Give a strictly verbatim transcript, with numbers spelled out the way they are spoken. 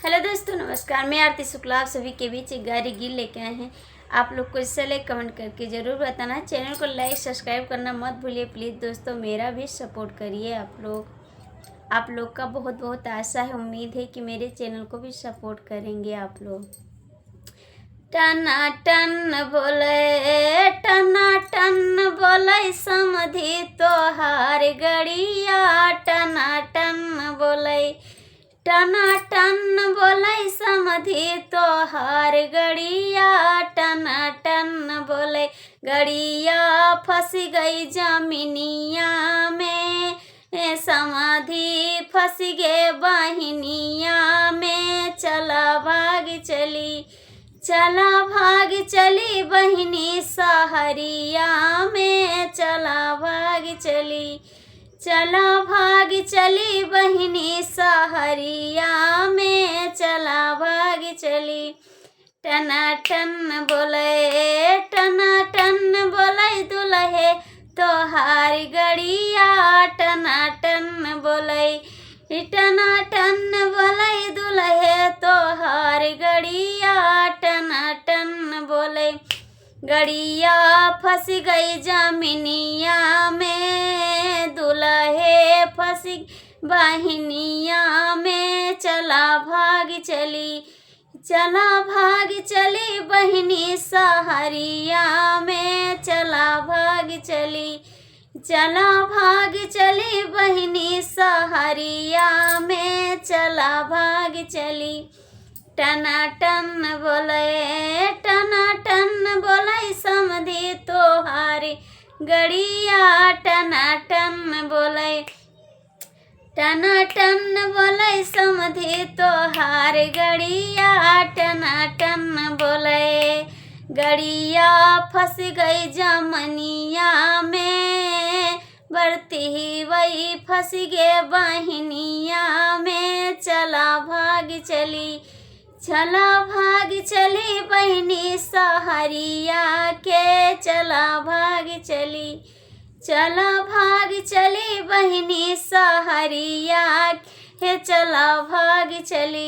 हेलो दोस्तों, नमस्कार। मैं आरती शुक्ला आप सभी के बीच एक गारी गीत लेके आए हैं। आप लोग को कैसा लगे, कमेंट करके ज़रूर बताना। चैनल को लाइक, सब्सक्राइब करना मत भूलिए प्लीज़ दोस्तों, मेरा भी सपोर्ट करिए आप लोग। आप लोग का बहुत बहुत आशा है, उम्मीद है कि मेरे चैनल को भी सपोर्ट करेंगे आप लोग। टनाटन बोले, टनाटन बोले समधी तोहार गड़िया, टनाटन बोले, टनाटन बोले समधी तोहार गड़िया, टनाटन बोले। गड़िया फँस गई जमीनिया में, ए समधी फँस गे बहिनिया में। चला भाग चली, चला भाग चली बहिनी सहरिया में, चला भाग चली, चला भाग चली बहिनी सहरिया में, चला भाग चली। टनाटन बोले, टनाटन बोले दुलहे तोहार गड़िया, टनाटन बोले, टनाटन बोले दुलहे तोहार गड़िया, टनाटन बोले। गड़िया फँस गई जमीनिया में, दुलहे फँस बहिनिया में। चला भाग चली, चला भाग चली बहिनी सहरिया में, चला भाग चली, चला भाग चली बहिनी सहरिया में, चला भाग चली। टनाटन बोले, टनाटन बोले समधी तोहार गड़िया, टनाटन बोले, टनाटन बोले समधी तोहार गड़िया, टनाटन बोले। गड़िया फँस गई जमीनिया में, बरतिहवई फँस गे बहिनिया में। चला भाग चली, चला भाग चली बहिनी सहरिया के, चला भाग चली, चला भाग चली बहिनी सहरिया के, चला भाग चली।